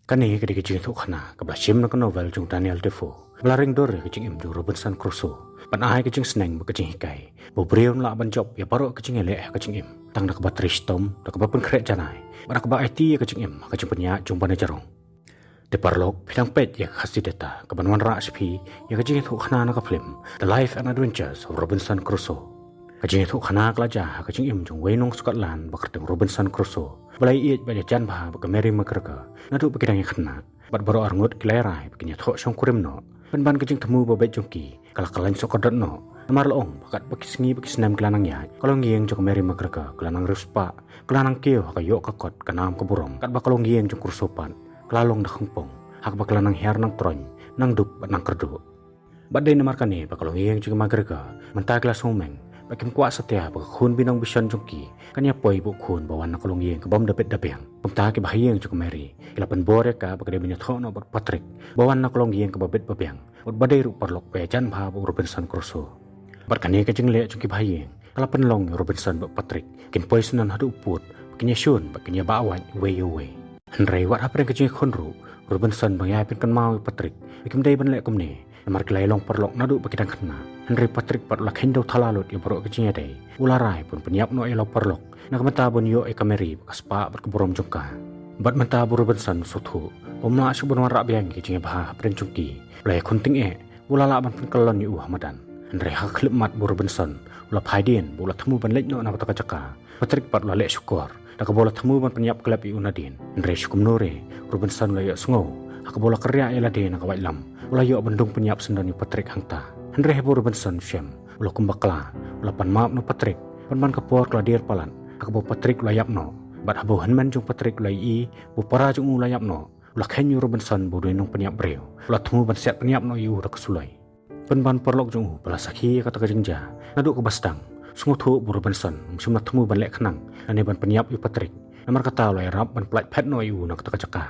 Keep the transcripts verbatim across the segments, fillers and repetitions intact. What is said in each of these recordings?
Kane ka dei ka jingïathuhkhana kaba la shim na ka novel jong Daniel Defoe, ba la ring dur ïa ka jingim jong Robinson Crusoe, ban ai ka jingsneng bad ka jinghikai ba u briew un lah ban jop ïa baroh ka jingïaleh ha ka jingim, tang da kaba trei shitom, da kaba pynkhreh janai, bad da kaba aiti ïa ka jingim ha ka jingpynïaid jong bnai jarong. Te paralok, phi dang peit ïa ka Khasi Data kaban wanrah sha phi ïa ka jingïathuhkhana na ka film The Life and Adventures of Robinson Crusoe. Ka jingïathuhkhana ka la jia ha ka jingim jong uwei u nong Scotland ba kyrteng Robinson Crusoe, ba la ïeit bad ïajan bha bad ka Mary McGregor naduh ba ki dang ïakhynnah. Bad baroh arngut ki la rai ba kin ïathoh shongkurim noh, pynban ka jingthmu ba beit jong ki ka la kyllain suk kordor noh. Namar la ong ba katba ki sngi bad ki snem ki la nang ïaid, ka longïing jong ka Mary McGregor ka la nang riewspah, ka la nang kiew ha ka ïoh ka kot, ka nam ka burom, katba ka longïing jong u Crusoe pat ka la long da khongpong, ha kaba ka la nang hiar nang troiñ, nang duk bad nang kyrduh. Bad dei namar kane ba ka longïing jong ki McGregor mynta ki la sngewmeng, ba kim kwah satia ba ka khun binong bishon jong ki kan ïa poi bad u khun ba wan na ka longïing ka bym da bit da biang. Kumta ki bahaïing jong ka Mary ki la pynbor ïa ka ba ka dei ban ïathoh noh bad u Patrick ba wan na ka longïing kaba bit ba biang, bad ba dei ruh paralok ba ïajan bha bad u Robinson Crusoe. Bad kane ka jingleh jong ki bahaïing ka la pynlong ïa u Robinson bad u Patrick kin poi syndon haduh u pud, ba kin ïashun bad kin ïabahwait uwei ïa uwei. Hynrei wat hapdeng ka jingïakhun ruh, u Robinson ba ngi ai pynkynmaw ïa u Patrick ba kim dei ban leh kumne, namar ki la ïalong paralok naduh ba ki dang khynnah. Hynrei u Patrick pat u la kheiñ da u thala lut ïa baroh ka jingïadei, u la rai ban pynïap noh ïa la u paralok na ka bynta ban ïoh ïa ka Mary bad ka spah bad ka burom jong ka. Bad mynta ba u Robinson u sngewthuh ba um lah shuh ban wanrah biang ïa ka jingïabha hapdeng jong ki, u la ïakhun tyngeh ba u la lah ban pynkyllon ïa u ha madan. Hynrei ha ka khyllipmat ba u Robinson u la phai dien bad u la thmu ban leit noh na kata ka jaka, u Patrick pat u la leh shukor da kaba u la thmu ban pynïap klep ïa u nadien. Hynrei shu kumno re, u Robinson u la ïohsngew ha kaba u la kyrriah ïa lade na ka waitlam, u la ïoh ban dung pynïap syndon ïa u Patrick hangta. Hynrei haba u Robinson u shem, u la kum bakla, u la pan map na u Patrick, pynban ka por ka la dier palat ha kaba u Patrick u la ïap noh. Bad haba u hynmen jong u Patrick u la ïohi ba u para jong u u la ïap noh, u la kheiñ ïa u Robinson ba u dei u nongpynïap briew. U la thmu ban siat pynïap noh ïa u da ka suloi. Pynban paralok jong u ba la sakhi ïa kata ka jingjia, naduh kaba sdang, sngewthuh ba u Robinson um shym la thmu ban leh khnang lane ban pynïap ïa u Patrick. Namar kata u la ïarap ban pyllait phet noh ïa u na kata ka jaka.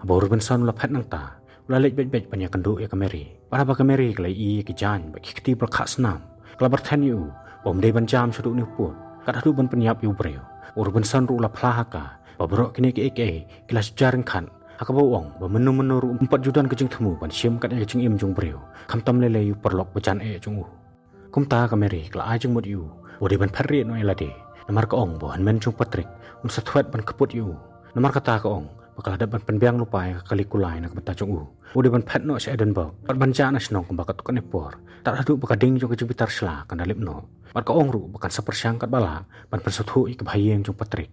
Haba u Robinson u la phet nangta, u la leit beit beit ban ïakynduh ïa ka Mary. Bad haba ka Mary ka la ïohi ïa ki jaiñ bad ki kti ba la khah snam, ka la byrthen ïa u ba um dei ban jam shaduh une u pud, kat haduh ban pynïap ïa u briew. U Robinson ruh u la phla ha ka ba baroh kine kiei kiei ki la shu jia ryngkat, ha kaba u ong ba mynno mynno ruh um pat ju don ka jingthmu ban shim kat ïa ka jingim jong u briew, khamtam lei lei ïa u paralok ba jan eh jong u. Kumta ka Mary ka la ai jingmut ïa u ba u dei ban phet rieh noh ïa lade, namar ka ong ba u hynmen jong u Patrick un sa thwet ban kput ïa u. Namar kata ka ong ba ka la dep ban pynbiang lypa ïa ka kali kulai na ka bynta jong u, ba u dei ban phet noh sha Edinburgh bad ban jah na shnong kumba katto katne por, tad haduh ba ka ding jong ka jingbitar shla kan da lip noh. Bad ka ong ruh ba kan sa pyrshang katba lah ban pynsngewthuh ïa ki bahaïing jong u Patrick.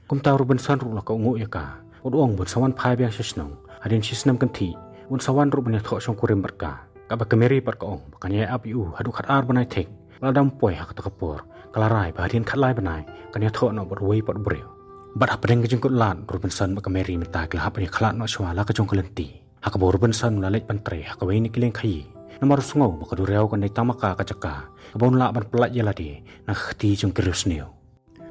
Kumta u Robinson ruh la kohnguh ïa ka, bad u ong ba un sa wan phai biang sha shnong hadien shi snem kynthih, un sa wan ruh ban ïathoh shongkurim bad ka. Katba ka Mary pat ka ong ba kan ïai ap ïa u haduh khatar bnai thik. Lada um poi ha kata ka por, ka la rai ba hadien khatlai bnai kan ïathoh noh bad uwei pat u briew. Bad hapdeng ka jingkut lad, u Robinson bad ka Mary mynta ki la hap ban ïakhlad noh shuwa la ka jong ka lynti, ha kaba u Robinson u la leit ban trei ha kawei na ki lieng khaïi, namar u sngew ba ka duriaw kan dei tang ma ka ka jaka kaba un lah ban pyllait ïa lade na ka kti jong ki riewsniew.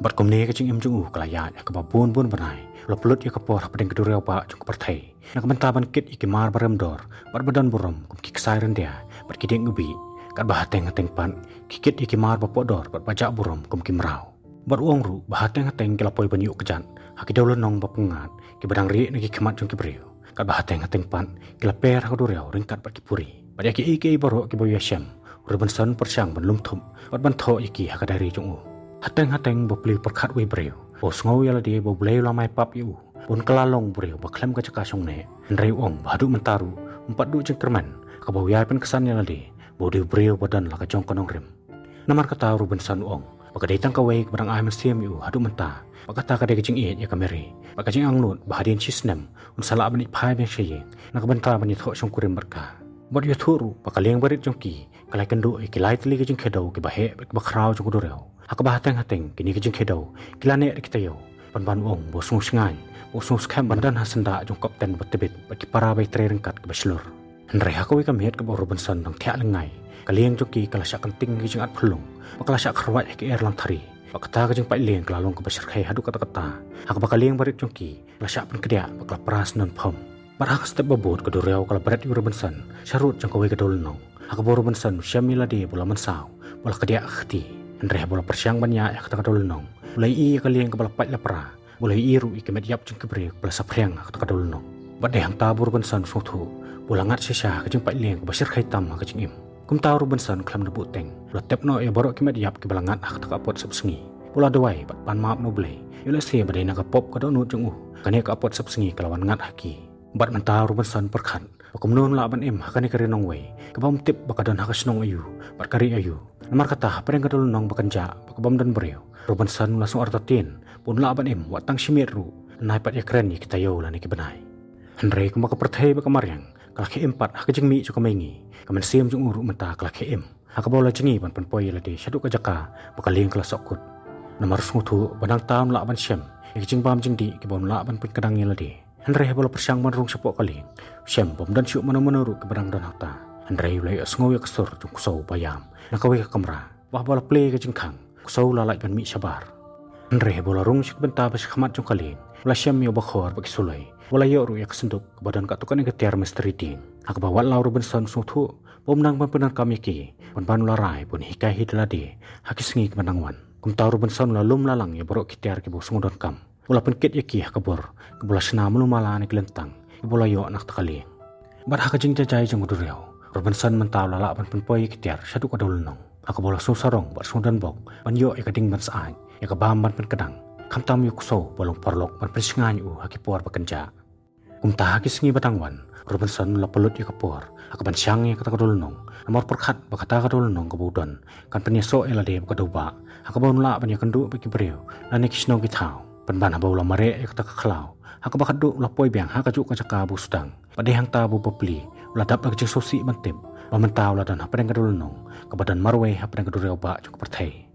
Bad kumne ka jingim jong u ka la ïaid ha kaba bun bun bnai, u la pynlut ïa ka por hapdeng ka duriaw bah jong ka pyrthei, na ka bynta ban kit ïa ki mar ba rem dor bad ba don burom kum ki ksai ryndia bad ki dieng ubih, katba hateng hateng pat ki kit ïa ki mar ba poh dor bad ba jah burom kum ki mraw. Bad u ong ruh ba hateng hateng ki la poi ban ïuh kjat ha ki dewlynnong ba pyngngad kiba dang rieh na ki khmat jong ki briew, katba hateng hateng pat ki la per ha ka duriaw ryngkat bad ki puri. Bad ïa kiei kiei baroh kiba u ïashem, u Robinson u pyrshang ban lum thup bad ban thoh ïa ki ha ka diary jong u. Hateng hateng ba plie pyrkhat uwei u briew, ba u sngew ïa lade ba U Blei u la mai pap ïa u, ba un kylla long u briew ba khlem ka jaka shong neh. Hynrei u ong ba haduh mynta ruh um pat duh jingkyrmen ha kaba u ïai pynksan ïa lade ba u dei u briew ba don la ka jong ka nongrim. Namar kata u Robinson u ong ba ka dei tang kawei kaba dang ai mynsiem ïa u haduh mynta, bad kata ka dei ka jingïeit ïa ka Mary, bad ka jingangnud ba hadien shi snem un sa lah ban ïaid phai biang sha ïing na ka bynta ban ïathoh shongkurim bad ka. Bad u ïathuh ruh ba ka lieng barit jong ki ka la ïakynduh ïa ki lai tylli ki jingkhiew kiba heh bad kiba khraw jong ka duriaw, ha kaba hateng hateng kine ki jingkhiew ki la neh da ki taïew. Pynban u ong ba u sngewsngaiñ, ba u sngewskhem ban don ha syndah jong u kapten ba tbit bad ki para ba ïatrei ryngkat kiba shlur. Hynrei ha kawei ka miet kaba u Robinson u dang thiah lyngngai, ka lieng jong ki ka la shah kynting ha ki jingat phyllung, bad ka la shah kharwait ha ki er langthari. Bad kata ka jingpait lieng ka la long kaba shyrkhei haduh katta katta, ha kaba ka lieng barit jong ki ka la shah pynkdiah bad ka la pra syndon phom. Bad ha ka step ba bud ka duriaw ka la bret ïa u Robinson sharud jong kawei ka dewlynnong, ha kaba u Robinson u shem ïa lade ba u la mynsaw, ba u la kdiah ka kti. Hynrei haba u la pyrshang ban ïaid ha kata ka dewlynnong, u la ïohi ïa ka lieng kaba la pait la pra, u la ïohi ruh ïa ka met ïap jong ki briew kaba la saphriang ha kata ka dewlynnong. Bad dei hangta ba u Robinson u sngewthuh ba u la ngat shisha ha ka jingpait lieng kaba shyrkhei tam ha ka jingim. Kumta u Robinson khlem da buhteng u la tep noh ïa baroh ki met ïap kiba la ngat ha kata ka apot sepsngi. Ba u la duwai bad pan map na U Blei, ïoh lehse ba dei na ka pop ka dohnud jong u kane ka apot sepsngi ka la wan ngat ha ki. Bad mynta u Robinson u pyrkhat ba kumno un lah ban im ha kane ka ri nongwei kaba um tip ba ka don ha ka shnong aïu bad ka ri aïu. Namar kata hapdeng ka dohlynnong ba kynjah bad ka bym don briew, u Robinson u la sngew artatien ba un lah ban im wat tang shi miet ruh, nai pat ïakren ïa ki taïew lane ki bnai. Hynrei kumba ka pyrthei bad ka mariang ka la khie im pat ha ka jingmih jong ka meingi, ka mynsiem jong u ruh mynta ka la khie im, ha kaba u la jngi ban pynpoi ïa lade shaduh ka jaka ba ka lieng ka la sohkut. Namar u sngewthuh ba nangta un lah ban shem ïa ki jingbam jingdih kiba un lah ban pynkdang ïa lade. Hynrei haba u la pyrshang ban rung shapoh ka lieng, u shem ba ym don shuh mano mano ruh kiba dang don hangta. Hynrei u la ïohsngew ïa ka sur jong u ksew ba ïam na kawei ka kamra. Bad haba u la plie ïa ka jingkhang, u ksew u la lait ban mih shabar. Hynrei haba u la rung sha ka bynta ba shakhmat jong ka lieng, u la shem ïa u bakhor bad ki suloi. U la ïoh ruh ïa ka synduk kaba don katto katne ka tiar mistri dieng, ha kaba wat la u Robinson u sngewthuh ba um nang ban pyndonkam ïa ki, pynban u la rai ba un hikai hi da lade ha ki sngi kiba nang wan. Kumta u Robinson u la lum la lang ïa baroh ki tiar kiba u sngewdonkam. U la pynkit ïa ki ha ka bor kaba u la shna malu mala na ki lyntang kiba u la ïoh na kata ka lieng. Bad ha ka jingjahjai jong u duriaw, u Robinson mynta u la lah ban pynpoi ïa ki tiar shaduh ka dohlynnong, ha kaba u la sngewsarong bad sngewdonbok ban ïoh ïa ka ding ban sah, ïa ka bam ban pynkdang, khamtam ïa u ksew ba long paralok ban pynshngaiñ ïa u ha ki por ba kynjah. Kumta ha ki sngi ba dang wan, u Robinson u la pynlut ïa ka por ha kaban shang ïa kata ka dohlynnong, namar u pyrkhat ba kata ka dohlynnong kaba u don kan pynïasoh ïa lade bad ka dewbah, ha kaba un lah ban ïakynduh bad ki briew lane ki shnong ki thaw. Pynban haba u la mareh ïa kata ka khlaw, ha kaba khatduh u la poi biang ha kajuh ka jaka ba u sdang. Bad dei hangta ba u bapli u la dap da ka jingsngewsih ban tip ba mynta u la don hapdeng ka dohlynnong kaba don marwei hapdeng ka duriaw bah jong ka pyrthei.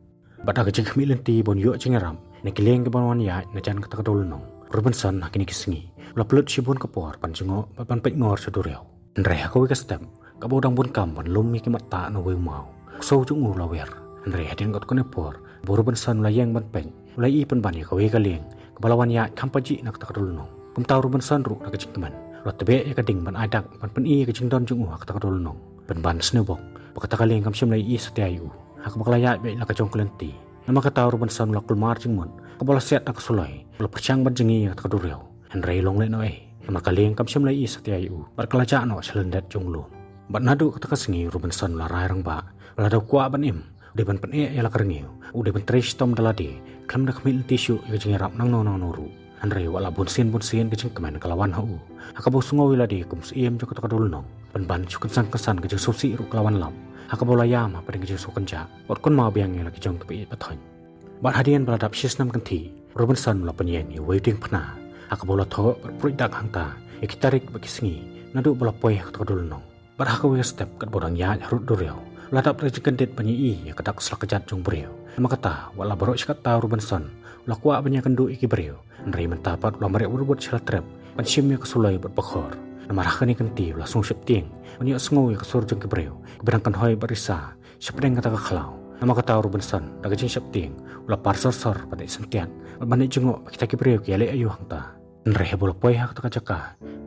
Bad da ka jingkhmih lynti ba un ïoh jingïarap na ki lieng kiba wan ïaid na jan kata ka dohlynnong, u Robinson ha kine ki sngi u la pynlut shibun ka por ban jngoh bad ban peitngor sha duriaw. Hynrei ha kawei ka step, kaba u dang bun kam ban lum ïa ki mattah na uwei u maw, u ksew jong u u la wer. Hynrei hadien katto katne por ba u Robinson u la ïeng ban peit, u la ïohi pynban ïa kawei ka lieng kaba la wan ïaid kham pajih na kata ka dohlynnong. Kumta u Robinson ruh da ka jingkmen u la tbeh ïa ka ding ban ai dak ban pyni ïa ka jingdon jong u ha kata ka dohlynnong, pynban sngewbok ba kata ka lieng kam shym la ïohi satia ïa u ha kaba ka la ïaid beit la ka jong ka lynti. Namar kata u Robinson u la kulmar jingmut, ha kaba u la siat da ka suloi, u la pyrshang ban jngi ïa kata ka duriaw. Hynrei long lehnohei, namar ka lieng kam shym la ïohi satia ïa u bad ka la jah noh sha lyndet jong u lum. Bad naduh kata ka sngi u Robinson u la rai rangbah ba lada u kwah ban im, u dei ban pyneh ïa la ka rngiew, u dei ban trei shitom da lade khlem da khmih lynti shuh ïa ka jingïarap nangno nangno ruh. Hynrei wat la bunsien bunsien ka jingkmen ka la wan ha u, ha kaba u sngew ïa lade kum syiem jong kata ka dohlynnong. Pynban shu kynsan kynsan ka jingsngewsih ruh ka la wan lap, ha kaba u la ïam hapdeng ka jingsngewkynjah bad kynmaw biang ïa la ki jong kiba ïeit ba thoiñ. Bad hadien ba la dap shi snem kynthih, u Robinson u la pynïeng ïa uwei u diengphna, ha kaba u la thoh bad pruid dak hangta ïa ki tarik bad ki sngi naduh ba la poi ha kata ka dohlynnong. Bad ha kawei ka step katba u dang ïaid harud duriaw, u la dap da ka jingkyndit ban ïohi ïa ka dak slak kjat jong u briew. Namar kata wat la baroh shi katta u Robinson u la kwah ban ïakynduh ïa ki briew, hynrei mynta pat u la mareh wut wut sha la trep ban shim ïa ka suloi bad bakhor. Namar ha kane ka kynti u la sngew sheptieng ban ïohsngew ïa ka sur jong ki briew kiba dang kynhoi bad risa shapdeng kata ka khlaw. Namar kata u Robinson da ka jingsheptieng u la par sor sor ban leit syntiat bad ban leit jngoh ba kita ki briew ki ïaleh aïu hangta. Hynrei haba u la poi ha kata ka jaka,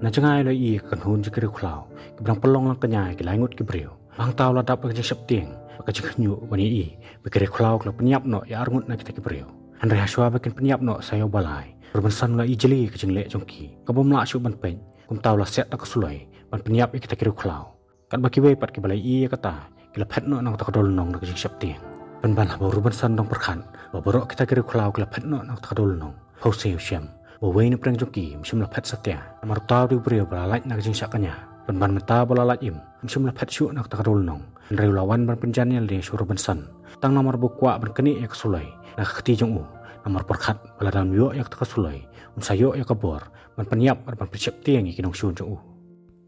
na jngai u la ïohi ïa ka kynhun jong ki riewkhlaw kiba dang pynlong lang kñia ïa ki lai ngut ki briew. Hangta u la dap da ka jingsheptieng bad ka jingkhynñiuh ban ïohi ba ki riewkhlaw ki la pynïap noh ïa arngut na kita ki briew. Hynrei hashwa ba kin pynïap noh sa ïa u ba lai, u Robinson u la ijli ïa ka jingleh jong ki, kaba um lah shuh ban peit. Kumta u la siat da ka suloi ban pynïap ïa kita ki riewkhlaw. Katba kiwei pat kiba la ïohi ïa kata ki la phet noh na kata ka dohlynnong da ka jingsheptieng. Pynban haba u Robinson u dang pyrkhat ba baroh kita ki riewkhlaw ki la phet noh na kata ka dohlynnong, hooid u shem ba uwei na pdeng jong ki um shym la phet satia. Namar uta u dei u briew ba la lait na ka jingshah kñia. Pynban mynta ba la lait im, um shym la phet shuh na kata ka dohlynnong. Hynrei u la wan ban pynjan ïa lade sha u Robinson, tang namar ba u kwah ban knieh ïa ka suloi na ka kti jong u. Namar u pyrkhat ba lada un ïoh ïa kata ka suloi, un sa ïoh ïa ka bor ban pynïap bad ban pynsheptieng ïa ki nongshun jong u.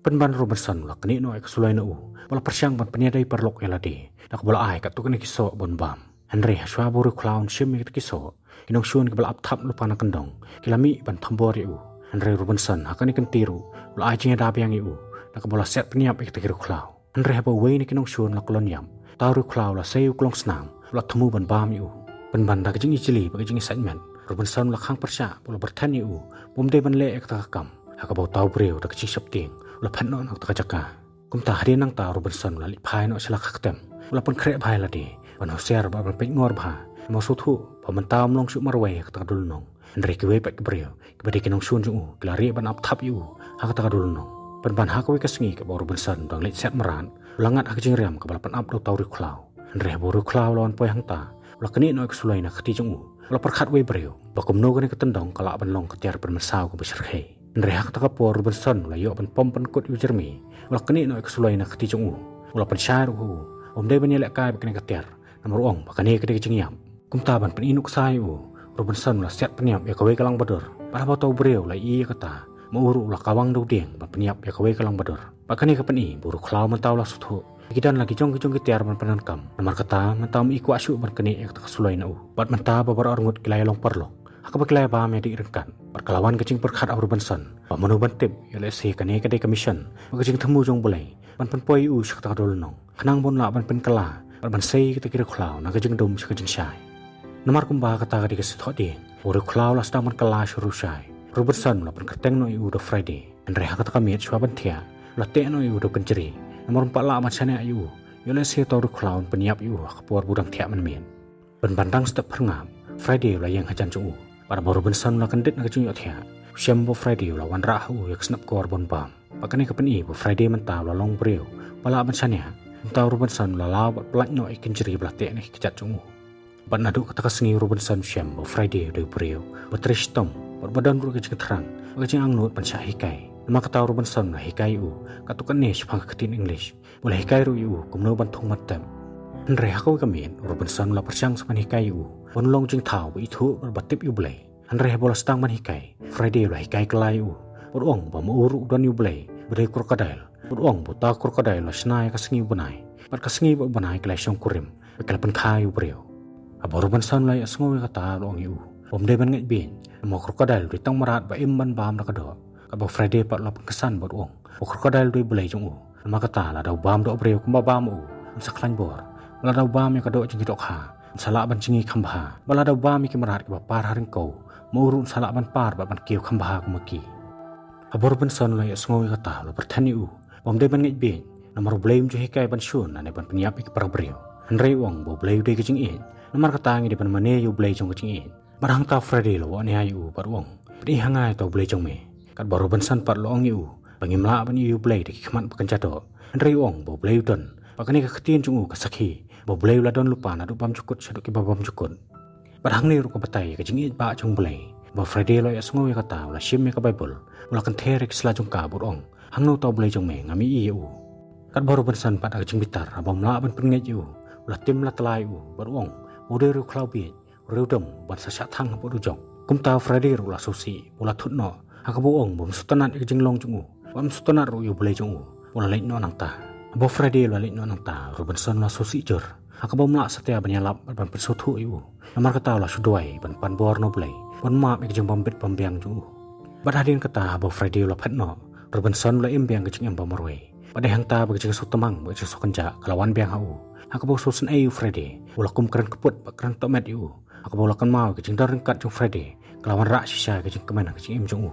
Pynban u Robinson u la knieh noh ïa ka suloi na u bad u la pyrshang ban pynïadei paralok ïa lade da kaba u la ai katto katne ki soh ban bam. Hynrei hashwa ba u riewkhlaw un shim ïa kita ki soh, ki nongshun kiba la ap thap lypa na kyndong ki la mih ban thombor ïa u. Hynrei u Robinson ha kane ka kynti ruh u la ai jingïada biang ïa u da kaba u la siat pynïap ïa kita ki riewkhlaw. Hynrei haba uwei na ki nongshun u la klon ïap, uta u riewkhlaw u la sei u klong snam, u la thmu ban bam ïa u. Pynban da ka jingijli bad ka jingisaitmet, u Robinson u la khang pyrshah bad u la byrthen ïa u ba um dei ban leh ïa kata ka kam, ha kaba uta u briew da ka jingsheptieng u la phet noh na kata ka jaka. Kumta hadien nangta u Robinson u la leit phai noh sha la ka ktem, u la pynkhreh bha ïa lade ban husiar bad ban peitngor bha. Namar u sngewthuh ba mynta um long shuh marwei ha kata ka dohlynnong. Hynrei kiwei pat ki briew kiba dei ki nongshun jong u ki la rieh ban ap thap ïa u ha kata ka dewlynnong. Pynban ha kawei ka sngi kaba u Robinson u dang leit siat mrad, u la ngat ha ka jingriam kaba la pynap da uta u riewkhlaw. Hynrei haba u riewkhlaw u la wan poi hangta, u la knieh noh ïa ka suloi na ka kti jong u, u la pyrkhat wei briew ba kumno kane ka tyndong ka lah ban long ka tiar pynmynsaw kaba shyrkhei. Hynrei ha kata ka por u Robinson u la ïoh ban pom pynkut ïa u Jeremy, u la knieh noh ïa ka suloi na ka kti jong u, u la pynshai ruh ha u, um dei ban ïalehkai bad kane ka tiar, namar u ong ba kane ka dei ka jingïap. Kumta ban pyni nuksa ïa u, u Robinson u la siat pynïap ïa kawei ka langbadur. Bad haba uta u briew u la ïohi ïa kata, ma u ruh u la kawang da u dieng ban pynïap ïa kawei ka langbadur. Bad kane ka pyni ba u riewkhlaw mynta u la sngewthuh ba ki don la ki jong ki jong ki tiar ban pyndonkam. Namar kata mynta um kwah shuh ban knieh ïa kata ka suloi na u. Bad mynta ba baroh arngut ki la ïalong paralok, ha kaba ki la ïabam ïadih ryngkat, bad ka la wan ka jingpyrkhat ha u Robinson ba mano ban tip, ïoh lehse kane ka dei ka mission bad ka jingthmu jong u Blei ban pynpoi ïa u sha kata ka dewlynnong, khnang ba un lah ban pynkylla bad ban sei ïa kita ki riewkhlaw na ka jingdum sha ka jingshai. Namar kumba kata ka dei ka sngi Thohdieng, u riewkhlaw u la sdang ban kylla sha u riewshai. U Robinson u la pynkyrteng noh ïa u da u Friday. Hynrei ha kata ka miet shuwa ban thiah, u la teh noh ïa u da u kynjri, namar um pat lah ban shaniah ïa u, ïoh lehse uta u riewkhlaw un pynïap ïa u ha ka por ba u dang thiah mynmiet. Pynban dang step phyrngap, Friday u la ïeng hajan jong u. Bad haba u Robinson u la kyndit na ka jingïohthiah, u Shem bad u Friday u la wanrah ha u ïa ka snap kor ban bam. Bad kane ka pyni ba u Friday mynta u la long briew ba lah ban shaniah. Mynta u Robinson u la law bad pyllait noh ïa ka kynjri ba la teh na ki kjat jong u. Bad naduh kata ka sngi u Robinson u shem ba u Friday u dei u briew ba trei shitom, bad ba don ruh ka jingthrang bad ka jingangnud ban shah hikai. Namar kata u Robinson u la hikai ïa u katto katne shaphang ka ktien English, u la hikai ruh ïa u kumno ban thung ban tep. Hynrei ha kawei ka miet u Robinson u la pyrshang sa ban hikai ïa u ban long jingthaw ba ithuh bad ba tip ïa u Blei. Hynrei haba u la sdang ban hikai, Friday u la hikai kylla ïa u bad u ong ba ma u ruh u don ïa u Blei ba dei u crocodile, bad u ong ba uta u crocodile u la shna ïa ka sngi u bnai, bad ka sngi bad u bnai ki la shongkurim bad ki la pynkha ïa u briew. Haba u Robinson u la ïohsngew ïa kata u la ong ïa u ba um dei ban ngeit bieit, namar u crocodile u dei tang mrad ba im ban bam da ka doh. Katba u Friday pat u la pynksan bad u ong ba u crocodile u dei u blei jong u. Namar kata lada u bam dohbriew kumba bam u, un sa khlaiñ bor. Bad lada u bam ïa ka doh jong ki dohkha, un sa lah ban jngi kham bha. Bad lada u bam ïa ki mrad kiba par ha ryngkew, ma u ruh un sa lah ban par bad ban kiew kham bha kum ma ki. Haba u Robinson u la ïohsngew ïa kata u la pyrthen ïa u ba um dei ban ngeit bieit, namar u Blei um ju hikai ban shun lane ban pynïap ïa ki para briew. Hynrei u ong ba u Blei u dei ka jingïeit, namar kata ngi dei ban mane ïa u Blei jong ka jingïeit. Bad hangta u Friday u la wad nia ïa u bad u ong, pyni ha nga ïa uta u Blei jong me. Katba u Robinson pat u la ong ïa u ba ngim lah ban ïohi ïa u Blei da ki khmat ba kynja doh. Hynrei u ong ba u Blei u don, bad kane ka ktien jong u ka sakhi ba u Blei u la don lypa naduh bymjukut shaduh kiba bymjukut. Bad hangne ruh ka batai ïa ka jingïeit ba jong u Blei. Haba u Friday u la ïohsngew ïa kata u la shim ïa ka Baibl, u la kynther ïa ki sla jong ka bad u ong, hangno uta u Blei jong me, ngam ïohi ïa u. Katba u Robinson pat ha ka jingbitar haba um lah ban pynngeit ïa u, u la tim la tla ïa u bad u ong ba u dei u riewkhlaw bieit, u riewdom, ban sa shah thang hapoh dujok. Kumta u Friday ruh u la sngewsih, u la thut noh, ha kaba u ong ba um sngewtynnat ïa ka jinglong jong u, bad um sngewtynnat ruh ïa u Blei jong u, u la leit noh nangta. Haba u Friday u la leit noh nangta u Robinson u la sngewsih jur, ha kaba um lah satia ban ïalap bad ban pynsngewthuh ïa u. Namar kata u la shu duwai ban pan bor na u Blei ban map ïa ka jingbym bit bym biang jong u. Bad hadien kata haba u Friday u la phet noh, u Robinson u la im biang ka jingim ba marwei. Bad dei hangta ba ka jingsngewtymmen bad ka jingsngewkynjah ka la wan biang ha u. Ha kaba u sngewsynei ïa u Friday, u la kum kren kput bad kren tohmet ïa u. Ha kaba u la kynmaw ïa ka jingdon ryngkat jong u Friday, ka la wanrah shisha ïa ka jingkmen ha ka jingim jong u.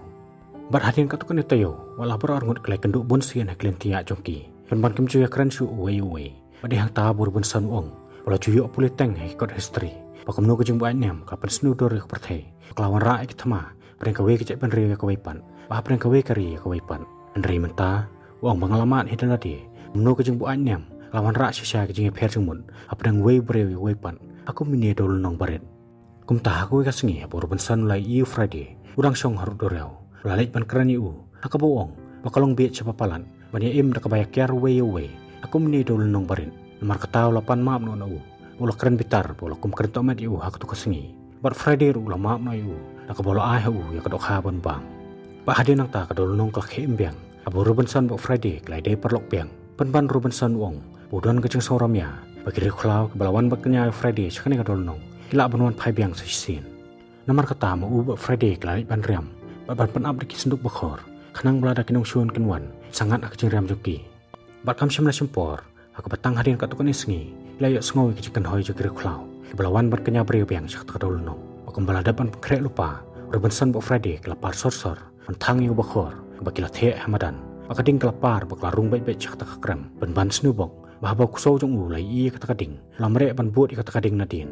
Bad hadien katto katne taïew, wat la baroh arngut ki la ïakynduh bunsien ha ki lynti ïaid jong ki, pynban kim ju ïakren shuh uwei uwei. Bad dei hangta ba u Robinson u ong ba u la ju ïoh pule teng ha ki kot history ba kumno ka jingbuaid niam ka la pynsniew dur ïa ka pyrthei, ba ka la wanrah ïa ki thma hapdeng kawei ka jaitbynriew ïa kawei pat, bad hapdeng kawei ka ri ïa kawei pat. Hynrei mynta u ong ba nga la mad hi da lade kumno ka jingbuaid niam ka la wanrah shisha ïa ka jingïapher jingmut hapdeng uwei u briew ïa uwei pat ha ka mine dewlynnong barit. Kumta ha kawei ka sngi haba u Robinson u la ïohi ïa u Friday u dang shong harud duriaw, u la leit ban kren ïa u, ha kaba u ong ba ka long bieit shaba palat ban ïa im da kaba ïakiar uwei ïa uwei ha ka mine dewlynnong barit. Namar kata u la pan map noh na u, u la kren bitar bad u la kum kren tohmet ïa u ha kato ka sngi. Bad u Friday ruh u la map noh ïa u da kaba u la ai ha u ïa ka dohkha ban bam. Bad hadien nangta ka dewlynnong ka la khie im biang, haba u Robinson bad u Friday ki la ïadei paralok biang. Pynban u Robinson u ong ba u don ka jingsngewremïa ba ki riewkhlaw kiba la wan ban kñia ïa u Friday sha kane ka dewlynnong ki lah ban wan phai biang sa shisien. Namar kata ma u bad u Friday ki la leit ban riam bad ban pynap da ki synduk bakhor, khnang ba lada ki nongshun kin wan, sa ngat ha ka jingriam jong ki. Bad kam shym la shim por, ha kaba tang hadien katto katne sngi, ki la ïohsngew ïa ka jingkynhoi jong ki riewkhlaw kiba la wan ban kñia briew biang sha kata ka dewlynnong. Bad kumba la dep ban pynkhreh lypa, u Robinson bad u Friday ki la par sor sor ban thang ïa u bakhor kaba ki la theh ha madan. Bad ka ding ka la par bad ka la rung beit beit sha kata ka krem, pynban sniewbok ba haba u ksew jong u u la ïohi ïa kata ka ding, u la mareh ban bud ïa kata ka ding nadien.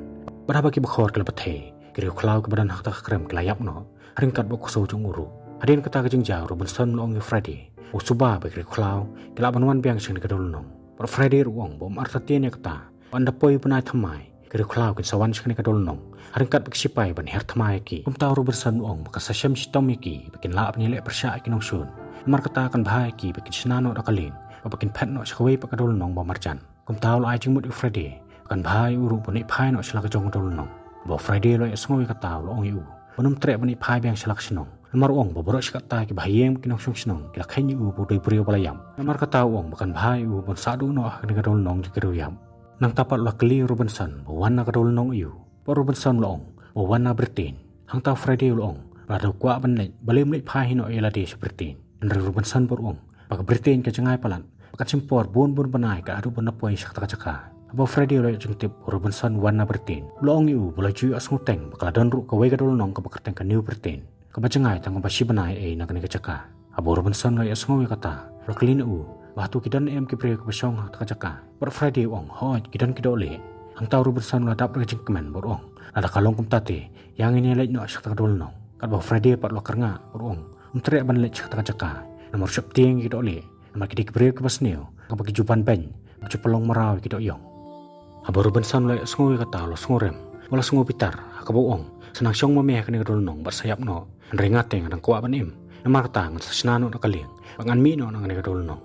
Bad haba ki bakhor ki la bthei, ki riewkhlaw kiba don ha kata ka krem ki la ïap noh, ryngkat bad u ksew jong u ruh. Hadien kata ka jingjia u Robinson u la ong ïa u Friday ba u suba ba ki riewkhlaw ki lah ban wan biang sha kane ka dewlynnong. Bad u Friday ruh u ong ba um artatien ïa kata, ba ynda poi u bnai thymmai ki riewkhlaw kin sa wan sha kane ka dewlynnong, ha ryngkat bad ki shipai ban hiar thma ïa ki. Kumta u Robinson u ong ba kan sa shem shitom ïa ki ba kin lah ban ïaleh pyrshah ïa ki nongshun. Namar kata kan bha ïa ki ba kin shna noh da ka lieng, ba kin phet noh sha kawei pat ka dewlynnong ba marjan. Kumta u la ai jingmut ïa u Friday ba kan bha ïa u ruh ban ïaid phai noh sha la ka jong ka dewlynnong. Haba u Friday u la ïohsngew ïa kata u la ong ïa u ba un ym treh ban ïaid phai biang sha la ka shnong, namar u ong ba baroh shi katta kiba ha ïing ki nongshong shnong ki la kheiñ ïa u ba u dei u briew ba la ïap. Namar kata u ong ba kan bha ïa u ban sah duh noh ha kane ka dewlynnong jong ki riewïap. Nangta pat u la kylli ïa u Robinson ba u wan na ka dewlynnong aïu. Bad u Robinson u la ong ba u wan na Britain. Hangta u Friday u la ong ba lada u kwah ban leit, balei um leit phai hi noh ïa lade sha Britain. Hynrei u Robinson pat u ong ba ka Britain ka jngai palat, ba kan shim por bun bun bnai ka haduh ban da poi sha kata ka jaka. Haba u Friday u la ïoh jingtip ba u Robinson u wan na Britain, u la ong ïa u ba u la ju ïohsngew teng ba ka la don ruh kawei ka dewlynnong kaba kyrteng ka New Britain, kaba jngai tang kumba shi bnai ei na kane ka jaka. Haba u Robinson u la ïohsngew ïa kata, u la kylli na u ba hato ki don ne em ki briew kiba shong ha kata ka jaka. Bad u Friday u ong, hooid, ki don ki dohlieh. Hangta u Robinson u la dap da ka jingkmen bad u ong, lada ka long kumta te, ïa ngin ïaleit noh sha kata ka dewlynnong. Katba u Friday pat u la kyrngah bad u ong, um treh ban leit sha kata ka jaka, namar u sheptieng ïa ki dohlieh, namar ki dei ki briew kiba sniew, kaba ki ju ban beiñ, ba ju pynlong mraw ïa ki dohïong. Haba u Robinson u la ïohsngew ïa kata u la sngewrem, u la sngew bitar, ha kaba u ong, sa nang shong ma me ha kane ka dewlynnong bad sa ïap noh, hynrei nga te nga dang kwah ban im. Namar kata ngan sa shna noh da ka lieng, bad ngan mih noh na kane ka dewlynnong.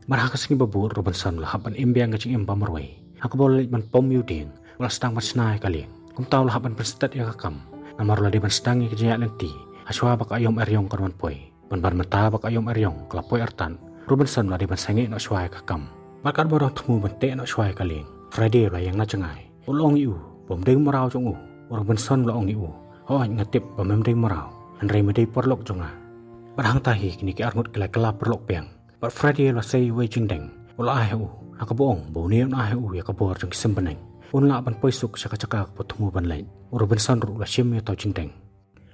Bad ha ka sngi ba bud u Robinson u la hap ban im biang ka jingim ba marwei. Ha kaba u la leit ban pom ïa u dieng, u la sdang ban shna ïa ka lieng. Kumta u la hap ban pynsted ïa ka kam, namar u la dei ban sdang ïa ka jingïaid lynti ha shuwa ba ka aïom eriong kan wan poi. Ban bar mynta ba ka aïom eriong ka la poi artat, u Robinson u la dei ban sangeh noh shuwa ïa ka kam. Bad katba u dang thmu ban teh noh shuwa ïa ka lieng, u Friday u la ïeng na jngai. U la ong ïa u ba um dei u mraw jong u. U Robinson u la ong ïa u, hooid, nga tip ba mem dei u mraw, hynrei me dei u paralok jong nga. Bad hangta hi kine ki arngut ki la kylla paralok biang. Bad u Friday u la sei ïa uwei u jingdeng, u la ai ha u, ha kaba u ong ba une un ai ha u ïa ka bor jong ki symbai, un lah ban poi suk sha ka jaka kaba u thmu ban leit. U Robinson ruh u la shim ïa uta u jingdeng.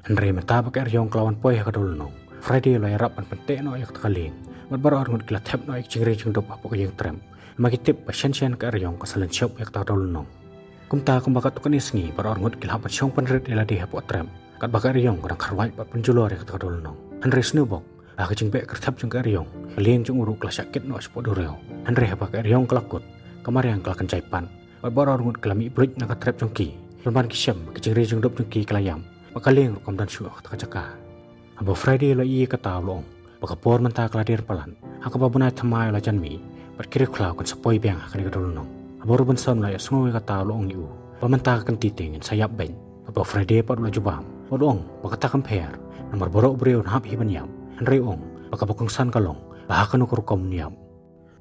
Hynrei mynta ba ka eriong ka la wan poi ha ka dewlynnong, u Friday u la ïarap ban pynteh noh ïa kata ka lieng. Bad baroh arngut ki la thep noh ïa ki jingri jingdup hapoh ka ïing trep, namar ki tip ba shen shen ka eriong ka sa lynshop ïa kata ka dewlynnong. Kumta kumba katto katne sngi baroh arngut ki la hap ban shong pynrit ïa lade hapoh trep, katba ka eriong ka dang kharwait bad pynjulor ïa kata ka dewlynnong. Hynrei sngewbok, ha ka jingbeh kyrthep jong ka eriong, ka lieng jong u ruh ka la shah kit noh shapoh duriaw. Hynrei haba ka eriong ka la kut, ka mariang ka la kynjai pat, bad baroh arngut ki la mih bluit na ka trep jong ki, pynban ki shem ba ki jingri jingdup jong ki ki la ïap, bad ka lieng ruh kam don shuh ha kata ka jaka. Haba u Friday u la ïohi ïa kata u la ong ba ka por mynta ka la dier palat, ha kaba u bnai thymmai u la jan mih, bad ki riewkhlaw kin sa poi biang ha kane ka dewlynnong. Haba u Robinson u la ïohsngew ïa kata u la ong ïa u ba mynta ka kynti te ngin sa ïap beit. Haba u Friday pat u la jubab bad u ong ba kata kam pher, namar baroh u briew un hap hi ban ïap. Hynrei u ong ba kaba kongsan ka long ba ha kano ka rukom un ïap.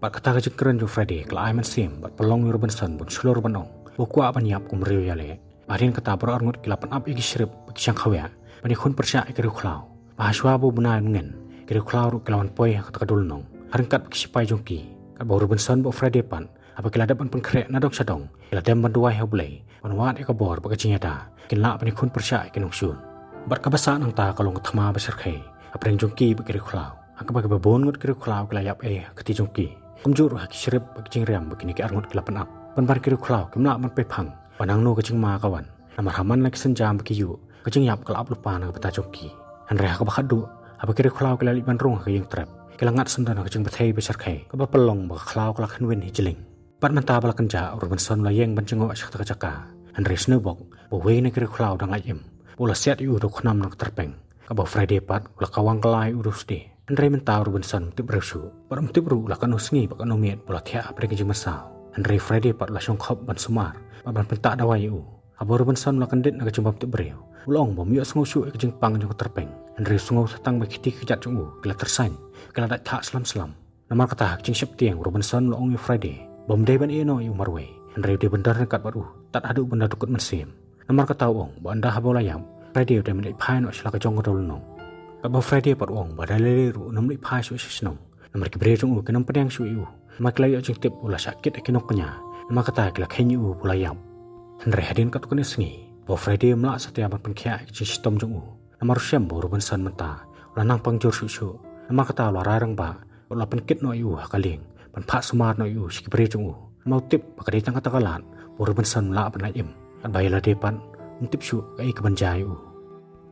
Bad kata ka jingkren jong u Friday ka la ai mynsiem bad pynlong ïa u Robinson ba un shlur ban ong ba u kwah ban ïap kum u riewïaleh. Hadien kata baroh arngut ki la pynap ïa ki shrip bad ki shangkhawiah ban ïakhun pyrshah ïa ki riewkhlaw, ba ha shuwa ba u bnai un ngin, ki riewkhlaw ruh ki la wan poi ha kata ka dewlynnong ha ryngkat bad ki shipai jong ki. Katba u Robinson bad u Friday pat, haba ki la dep ban pynkhreh na dong sha dong, ki la dem ban duwai ha U Blei ban wad ïa ka bor bad ka jingïada, kin lah ban ïakhun pyrshah ïa ki nongshun. Bad kaba sah nangta ka long ka thma ba shyrkhei hapdeng jong ki bad ki riewkhlaw, ha kaba kiba bun ngut ki riewkhlaw ki la ïap ei ha ka kti jong ki. Kumjuh ruh ha ki shrip bad ki jingriam ba kine ki arngut ki la pynap, pynban ki riewkhlaw kim lah ban pei phang ba nangno ka jingma ka wan, namar ha man la ki sienjam ba ki ïuh, ka jingïap ka la ap lypa na ka bynta jong ki. Hynrei ha kaba khatduh, haba ki riewkhlaw ki la leit ban rung ha ka ïing trep, ki la ngat syndon ha ka jingbthei ba shyrkhei, kaba pynlong ba ka khlaw ka la khynwin hi jyllieñ. Bad mynta ba la kynjah, u Robinson u la ïeng ban jngoh sha kata ka jaka. Hynrei sngewbok ba uwei na ki riewkhlaw u dang lait im, ba u la siat ïa u da u khnam na ka tyrpeng. Katba u Friday pat u la kawang kylla ïa u da u sdieh. Hynrei mynta u Robinson um tip briew shuh, bad um tip ruh la katno sngi bad katno miet ba u la thiah hapdeng ka jingmynsaw. Hynrei u Friday pat u la shongkhop ban sumar bad ban pyntah dawai ïa u. Haba u Robinson u la kyndit na ka jingbymtip briew, u la ong ba um ïohsngew shuh ïa ka jingpang jong ka tyrpeng. Hynrei u sngew sa tang ba ki kti ki kjat jong u ki la tyrsaiñ, ki la dait thah slem slem. Namar kata ha ka jingsheptieng u Robinson u la ong ïa u Friday ba um dei ban ïeh noh ïa u marwei, hynrei u dei ban don ryngkat bad u tad haduh ban da dukut mynsiem. Namar kata u ong ba ynda haba u la ïap, u Friday u dei ban leit phai noh sha la ka jong ka dewlynnong. Katba u Friday pat u ong ba da lei lei ruh un ym leit phai shuh sha shnong, namar ki briew jong u kin ym pdiang shuh ïa u, namar ki la ïoh jingtip ba u la shah kit ha ki nongkñia. Namar kata ki la kheiñ ïa u ba u la ïap. Hynrei hadien katto katne sngi, ba u Friday um lah satia ban pynkhiah ïa ka jingshitom jong u, namar u shem ba u Robinson mynta u la nang pang jur shuh shuh. Namar kata u la rai rangbah bad u la pynkit noh ïa u ha ka lieng ban phah sumar noh ïa u sha ki briew jong u, namar u tip ba ka dei tang kata ka lad ba u Robinson um lah ban lait im. Katba ïa lade pat um tip shuh kaei kaban jia ïa u.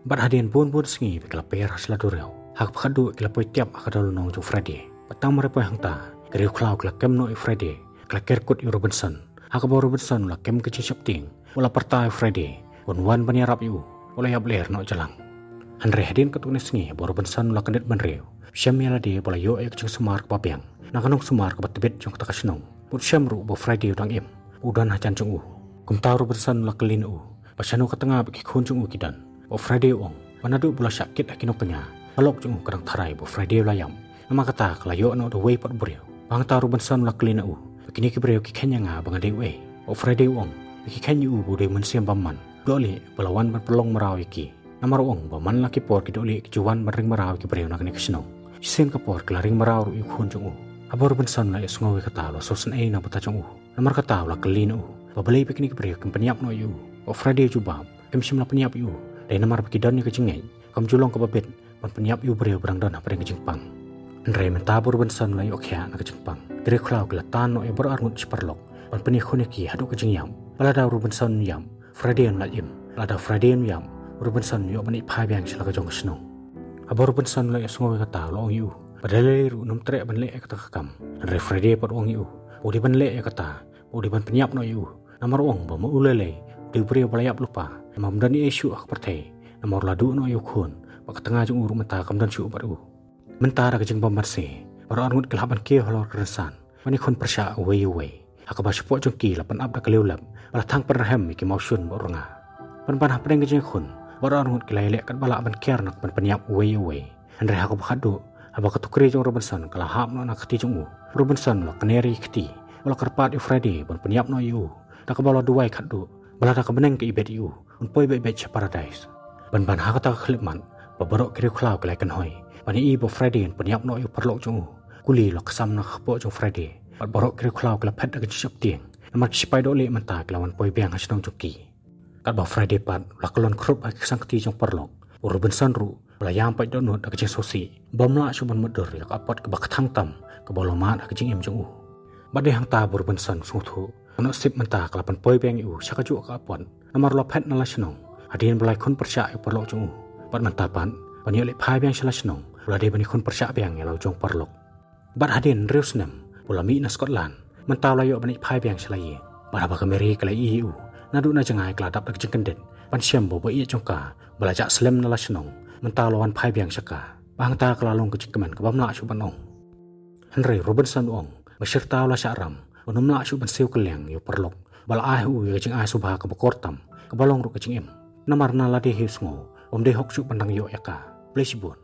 Bad hadien bun bun sngi ba ki la pher ha sla duriaw, Ha kaba khatduh ki la poi tiap ha ka dawlyngnong jong u Friday. Bad tang mar poi hangta, ki riewkhlaw ki la kem noh ïa u Friday, ki la ker kut ïa u Robinson. Ha kaba u Robinson u la kem ka jingsheptieng, u la pyrta ïa u Friday, un wan ban ïarap ïa u, u la ïap lyer noh jalang. Hynrei hadien katto katne sngi, ba u Robinson u la kyndit bynriew, u shem ïa lade ba u la ïoh ïa ka jingsumar kaba biang na ka nongsumar kaba tbit jong kata ka shnong. Bad u shem ruh ba u Friday u dang im, u don hajan jong u. Kumta u Robinson u la kylli na u ba shano ka tnga ba ki khun jong u ki don. Ba u Friday u ong ba naduh ba u la shah kit ha ki nongkñia, ka lok jong u ka dang tharai ba u Friday u la ïap. Namar kata ka la ïoh noh da uwei pat u briew. Ba hangta u Robinson u la kylli na u ba kine ki briew ki kheiñ ïa nga ba nga dei uei. Ba u Friday u ong ba ki kheiñ ïa u ba u dei u mynsiem bymman, dohlieh, ba la wan ban pynlong mraw ïa ki. Namar u ong ba man la ki por ki dohlieh ki ju wan ban ring mraw ïa ki briew na kane ka shnong. Shisien ka por ki la ring mraw ruh ïa u khun jong u. Haba u Robinson u la ïohsngew ïa kata, u la sngewsynei na ka bynta jong u. Namar kata u la kylli na u ba balei ba kine ki briew kim pynïap noh ïa u. Ba u Friday u jubab, kim shym la pynïap ïa u, dei namar ba ki don ïa ka jingngeit, kam ju long kaba bit ban pynïap ïa u briew ba dang don hapdeng ka jingpang. Hynrei mynta ba u Robinson u la ïoh khiah na ka jingpang, ki riewkhlaw ki la tan noh ïa baroh arngut shi paralok ban pynïakhun ïa ki haduh ka jingïap. Ba lada u Robinson un ïap, u Friday un lait im. Lada u Friday un ïap, u Robinson un ïoh ban ïaid phai biang sha la ka jong ka shnong. Haba u Robinson u la ïohsngew ïa kata, u la ong ïa u ba da lei lei ruh un ym treh ban leh ïa kata ka kam. Hynrei u Friday pat u ong ïa u ba u dei ban leh ïa kata, ba u dei ban pynïap noh ïa u. Namar u ong ba ma u lei lei u dei u briew ba la ïap lypa, namar ym don ei ei shuh ha ka pyrthei. Namar u la duh noh ïa u khun, bad ka tnga jong u ruh mynta kam don shuh bad u. Mynta da ka jingbymbanse, baroh arngut ki la hap ban kiew halor ka rynsan ban ïakhun pyrshah uwei ïa uwei. Ha kaba shapoh jong ki la pynap da ka liewlep, ba la thang pynrhem ïa ki mawshun bad u rnga. Pynban hapdeng ka jingïakhun, baroh arngut ki la ïaleh katba lah ban kiar na ka ban pynïap uwei ïa uwei. Hynrei ha kaba khatduh, haba ka tukri jong u Robinson ka la hap noh na ka kti jong u, u Robinson u la kner ïa ki kti, u la kyrpad ïa u Friday ban pynïap noh ïa u. Da kaba u la duwai khatduh ba lada ka bneng ka ibit ïa u, un poi beit beit sha paradais. Pynban ha kata ka khyllipmat, ba baroh ki riewkhlaw ki la kynhoi ban ïohi ba u Friday un pynïap noh ïa u paralok jong u. Kuli u la ksam na ka kpoh jong u Friday, bad baroh ki riewkhlaw ki la phet da ka jingsheptieng. Namar ki shipai dohlieh mynta ki la wan poi biang ha shnong jong ki. Katba u Friday pat u la kyllon khrup ha ki ksangkti jong u paralok, u Robinson ruh u la ïam pait dohnud da ka jingsngewsih ba um lah shuh ban mutdur ïa ka apot kaba kthang tam kaba u la mad ha ka jingim jong u. Bad dei hangta ba u Robinson u sngewthuh ba u Nongbsip mynta ka la pynpoi biang ïa u sha kajuh ka apot. Namar u la phet na la shnong hadien ba u la ïakhun pyrshah ïa u paralok jong u. Bad mynta pat, ban ïoh leit phai biang sha la shnong, u la dei ban ïakhun pyrshah biang ïa la u jong u paralok. Bad hadien hynriew snem ba u la mih na Scotland, mynta u la ïoh ban ïaid phai biang sha la ïing. Bad haba ka Mary ka la ïohi ïa u, naduh na jngai ka la dap da ka jingkyndit ban shem ba u ba ïeit jong ka ba la jah slem na la shnong, mynta u la wan phai biang sha ka. Ba hangta ka la long ka jingkmen kaba um lah shuh ban ong. Hynrei u Robinson u ong ba shirta u la shah ram, un ym lah shuh ban siew kylliang ïa u paralok ba la ai ha u ïa ka jingai sngewbha kaba kor tam, kaba long ruh ka jingim. Namar na lade hi u sngew ba um dei hok shuh ban dang ïoh ïa ka. Khublei shibun.